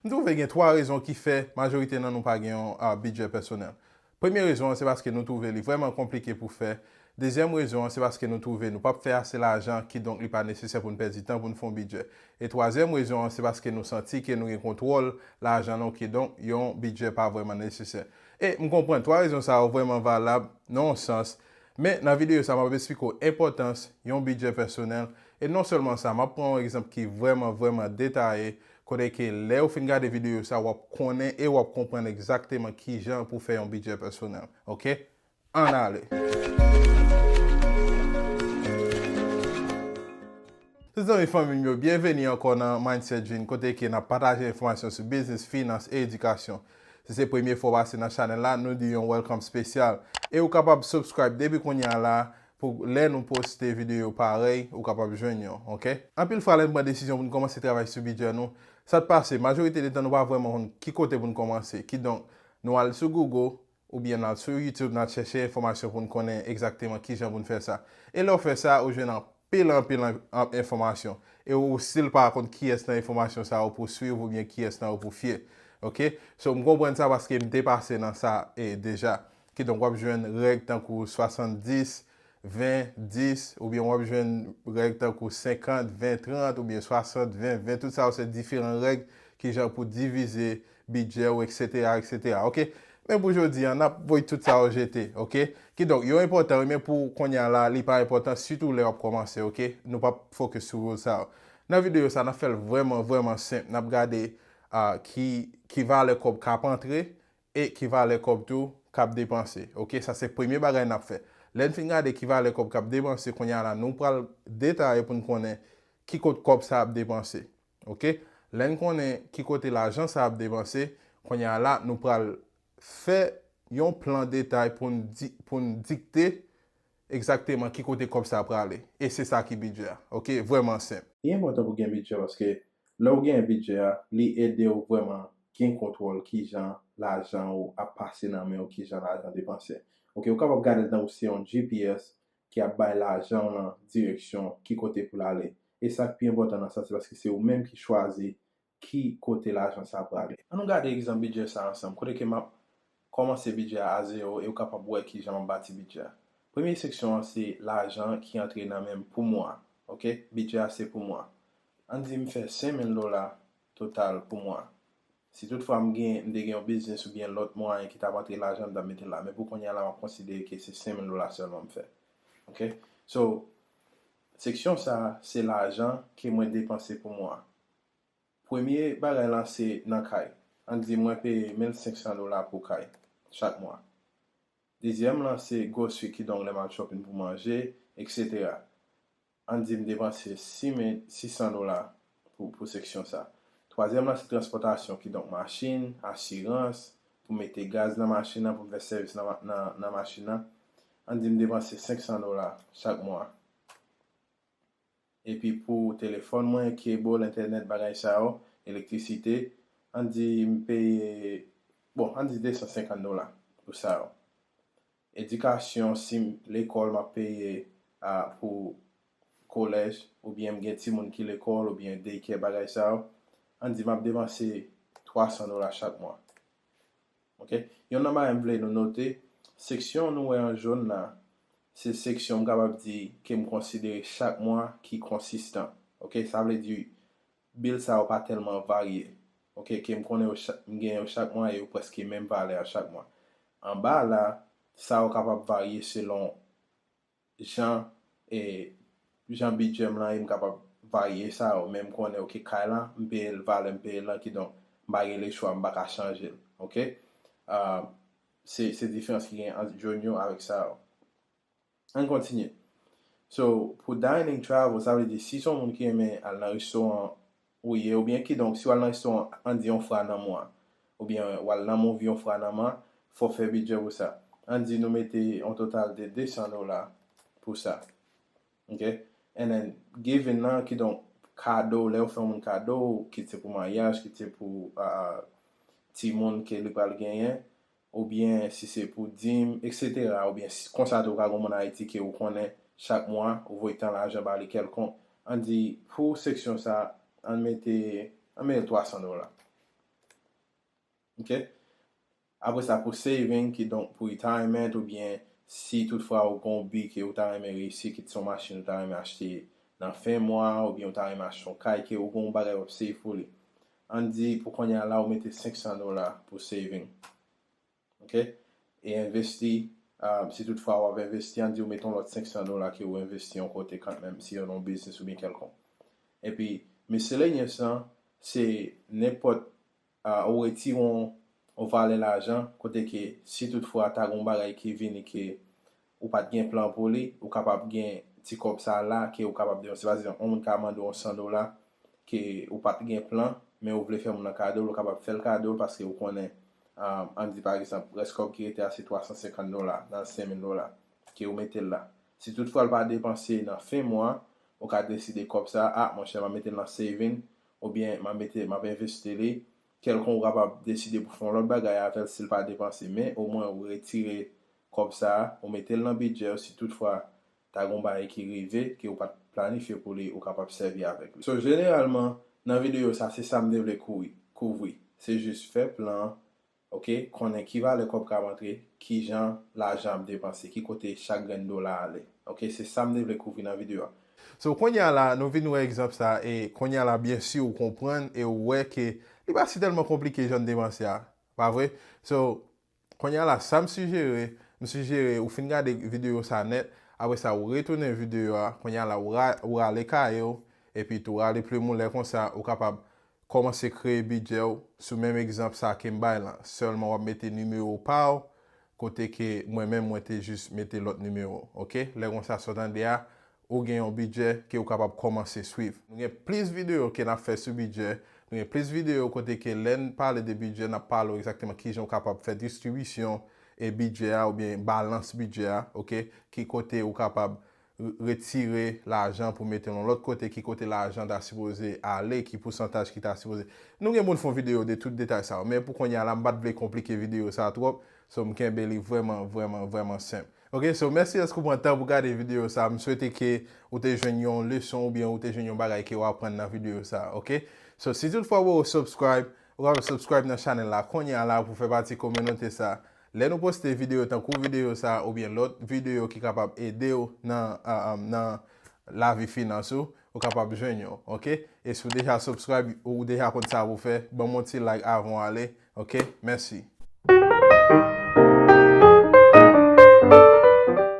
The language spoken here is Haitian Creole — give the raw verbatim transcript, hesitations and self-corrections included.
M twouve gen twa rezon ki fè majorite nan nou pa gen yon, ah, bidjè pèsonèl. Premye rezon an, se paske nou twouve li vrèman konplike pou fè. Dezyèm rezon an, se paske nou twouve nou p ap fè ase lajan, kidonk li pa nesesè pou n pèdi tan pou n fè yon bidjè. E twazyèm rezon an, se paske nou santi ke nou gen kontwòl lajan nou, kidonk yon bidjè pa vrèman nesesè. E m konprann, twa rezon sa yo vrèman valab nan yon sans, men nan videyo sa, m ap esplike w enpòtans yon bidjè pèsonèl. E non sèlman sa, m ap pran yon egzanp ki vrèman, vrèman detaye, kote ke lè w fin gade videyo sa, w ap konnen e w ap konprann egzakteman kijan pou fè yon bidjè pèsonèl. Oke? Ann ale! Tout zanmi fanmi m yo, byenveni ankò nan Mindset Dream, kote ke n ap pataje enfòmasyon sou biznis, finans e edikasyon. Si se premye fwa w pase nan chanèl la, nou di yon welcome spesyal. E ou kapab subscribe depi kounye a la, pou lè nou poste videyo parèy, ou kapab jwenn yo, oke? Anpil fwa, lè n pran desizyon pou n kòmanse travay sou bidjè nou, sa t pase, majorite de tan, nou pa vrèman konn ki kote pou n kòmanse. Kidonk, nou al sou Google, oubyen n al sou YouTube, n al chèche enfòmasyon pou n konnen egzakteman kijan pou n fè sa. E lè w fè sa, ou jwenn anpil, anpil an-, an-, enfòmasyon. E ou still pa konn kiyès nan enfòmasyon sa yo pou swiv oubyen kiyès nan yo pou fye. Oke? So, m konprann sa paske m te pase nan sa, e, deja. Kidonk, w ap jwenn règ tankou swasanndis, ven, dis, oubyen w ap jwenn règ tankou senkant, ven, trant, oubyen swasant, ven, ven. Tout sa yo se diferan règ kijan pou divize bidjè w, etsetera, etsetera. Oke? Men pou jodi a, n ap voye tout sa yo jete, oke? Kidonk, yo enpòtan, wi, men pou kounye a la, li pa enpòtan, sitou lè w ap kòmanse, oke? Nou p ap focus sou rule sa yo. Nan videyo sa, n ap fè l vrèman, vrèman senp. N ap gade, ah, ki, ki valè kòb k ap antre e ki valè kòb tou k ap depanse. Oke, sa se premye bagay n ap fè. Lè n fin gade ki valè kòb k ap depanse, kounye a la, nou pral detaye pou n konnen ki kot kòb sa ap depanse. Oke? Lè n konnen ki kote lajan sa ap depanse, kounye a la, nou pral fè yon plan detay pou n di, pou n dikte egzakteman ki kote kòb sa prale. E se sa ki bidjè a. Oke? Vrèman senp. Li enpòtan pou gen bidjè paske lè w gen bidjè a, li ede w vrèman gen kontwòl kijan lajan ou ap pase nan men w, kijan lajan depanse. Oke, ou kapab gade l tankou se yon G P S ki ap bay lajan w nan direksyon ki kote pou l ale. E sa k pi enpòtan nan sa, se paske se ou menm ki chwazi ki kote lajan sa prale. Ann nou gade egzanp bidjè sa ansanm, kote ke m ap kòmanse bidjè a a zewo e ou kapab wè kijan m ap bati bidjè a. Premye seksyon an se lajan ki antre nan men m pou mwa. Oke? Bidjè a se pou mwa. Ann di m fè senk mil dola total pou mwa. Si toutfwa m gen, m te gen yon biznis oubyen lòt mwayen ki t ap antre lajan, m t ap mete l la. Men pou kounye a la, m ap konsidere ke se senk mil dola sèlman m fè. Oke? So, seksyon sa a, se lajan ke mwen depanse pou mwa. Premye bagay la se nan kay. Ann di mwen peye mil senk san dola pou kay chak mwa. Dezyèm lan se grocery, kidonk lè m al shopping pou manje, etsetera. Ann di m depanse sis mil sis san dola pou, pou seksyon sa. Twazyèm lan se transpòtasyon, kidonk machin, asirans, pou mete gaz nan machin nan, pou m fè sèvis nan, ma- nan, nan machin nan. Ann di m depanse senk san dola chak mwa. Epi pou telefòn mwen, cable, entènèt, bagay sa yo, elektrisite, ann di m peye, bon, ann di de san senkant dola pou sa yo. Edikasyon, si m lekòl, m ap peye a, pou kolèj, oubyen m gen timoun ki lekòl, oubyen daycare, bagay sa yo, ann di m ap depanse twa san dola chak mwa. Oke? Youn nan bagay m vle nou note, seksyon nou wè an jòn la, se seksyon m kapab di ke m konsidere chak mwa ki konsistan. Oke? Sa vle di, bil sa yo pa tèlman varye. Oke? Ke m konnen yo cha- m gen yo chak mwa e yo prèske menm valè a chak mwa. Anba la, sa yo kapab varye selon jan, e, jan bidjè m lan ye, m kapab varye sa yo, men m konnen, oke, kay lan, m peye l valè m peye l lan, kidonk, m pa gen lechwa, m pa ka chanje l, oke? Ah, se, se diferans ki gen ant jòn yo avèk sa yo. Ann kontinye. So, pou dining travel, sa vle di, si se yon moun ki renmen al nan restoran, ou ye, oubyen kidonk, si w al nan restoran, ann di yon fwa nan mwa, oubyen w al nan movie yon fwa nan mwa, fò w fè bidjè pou sa. Ann di nou mete yon total de de san dola pou sa. Oke? And then, giving nan, kidonk, kado, lè w fè yon moun kado, kit se pou maryaj, kit se pou, ah, timoun ke li pral genyen, oubyen si se pou dim, etsetera, oubyen si, konsa tou, ou ka gen yon moun Ayiti ke ou konnen, chak mwa, ou voye tan lajan ba li kèlkonk. Ann di, pou seksyon sa, ann mete, ann mete twa san dola. Ok? Apre sa, pou saving, kidonk pou retirement, oubyen si toutfwa ou gen yon bi ke ou ta renmen reyisi, kit se yon machin ou ta renmen achte nan fen mwa, oubyen ou ta renmen achte yon kay, ke ou gen yon bagay w ap save pou li. Ann di, pou kounye a la, ou mete senk san dola pou saving. Ok? E envesti, ah, si toutfwa w ap envesti, ann di ou mete yon lòt senk san dola ke ou envesti yon kote kanmenm, si w nan yon biznis oubyen kèlkonk. Epi, miscellaneous lan, se nenpòt, ah, ou retire yon, yon valè lajan, kote ke si toutfwa ta gen yon bagay ki vini ke ou pa t gen plan pou li, ou kapab gen ti kòb sa la ke ou kapab depanse. Pa egzanp, yon moun ka mande w san dola ke ou pa t gen plan, men ou vle fè moun nan kado l, ou kapab fè l kado l paske ou konnen, ah, ann di pa egzanp, rès kòb ki rete a se twa san senkant dola nan senk mil dola ke ou mete l la. Si toutfwa l pa depanse nan fen mwa, ou ka deside kòb sa, ah, monchè, m a mete l nan saving, oubyen m a mete, m ap envesti li. Kèlkonk ou kapab deside pou fè yon lòt bagay avè l si l pa depanse, men omwen ou retire kòb sa, ou mete l nan bidjè w, si toutfwa ta gen yon bagay ki rive, ke ou pa t planifye pou li, ou kapab sèvi avèk li. So, jeneralman, nan videyo sa, se sa m te vle kouvri, kouvri. Se jis fè plan, ok, konnen ki valè kòb k ap antre, kijan lajan ap depanse, ki kote chak grenn dola ale. Ok, se sa m te vle kouvri nan videyo a. So, kounye a la, nou vin wè egzanp sa, e kounye a la, byen si ou konprann e ou wè ke li pa si tèlman konplike jan n te panse a, pa vre? So, kounye a la, sa m sijere, m sijere ou fin gade videyo sa nèt, apre sa, ou retounen videyo a, kounye a la, ou ra-, ou rale kaye w, epi tou rale plim ou, lè konsa, ou kapab kòmanse kreye bidjè w sou menm egzanp sa ke m bay lan. Sèlman w ap mete nimewo pa w, kote ke mwen menm mwen te jis mete lòt nimewo, ok? Lè konsa sa w tande a, ou gen yon bidjè ke ou kapab kòmanse swiv. Nou gen plis videyo ke n ap fè sou bidjè. Nou gen plis videyo kote ke lè n pale de bidjè, n ap pale w egzakteman kijan w kapab fè distribisyon e bidjè a oubyen balans bidjè a, ok? Ki kote ou kapab re-, retire lajan pou mete l yon lòt kote, ki kote lajan ta sipoze ale, ki pousantaj ki ta sipoze. Nou gen moun fè yon videyo de tout detay sa yo, men pou kounye a la, m pa t vle konplike videyo sa twòp, so m kenbe li vrèman, vrèman, vrèman senp. Ok, so mèsi dèske w pran tan pou gade videyo sa. M swete ke ou te jwenn yon leson oubyen ou te jwenn yon bagay ke w aprann nan videyo sa, ok? So si toutfwa w poko subscribe, ou kapab subscribe nan chanèl la kounye a la pou fè pati kominote sa. Lè nou poste videyo tankou videyo sa oubyen lòt videyo ki kapab ede w nan, a, a, nan lavi finans ou, ou kapab jwenn yo, ok? E si w deja subscribe, ou deja konn sa pou fè, ban m yon ti like avan w ale, ok? Mèsi.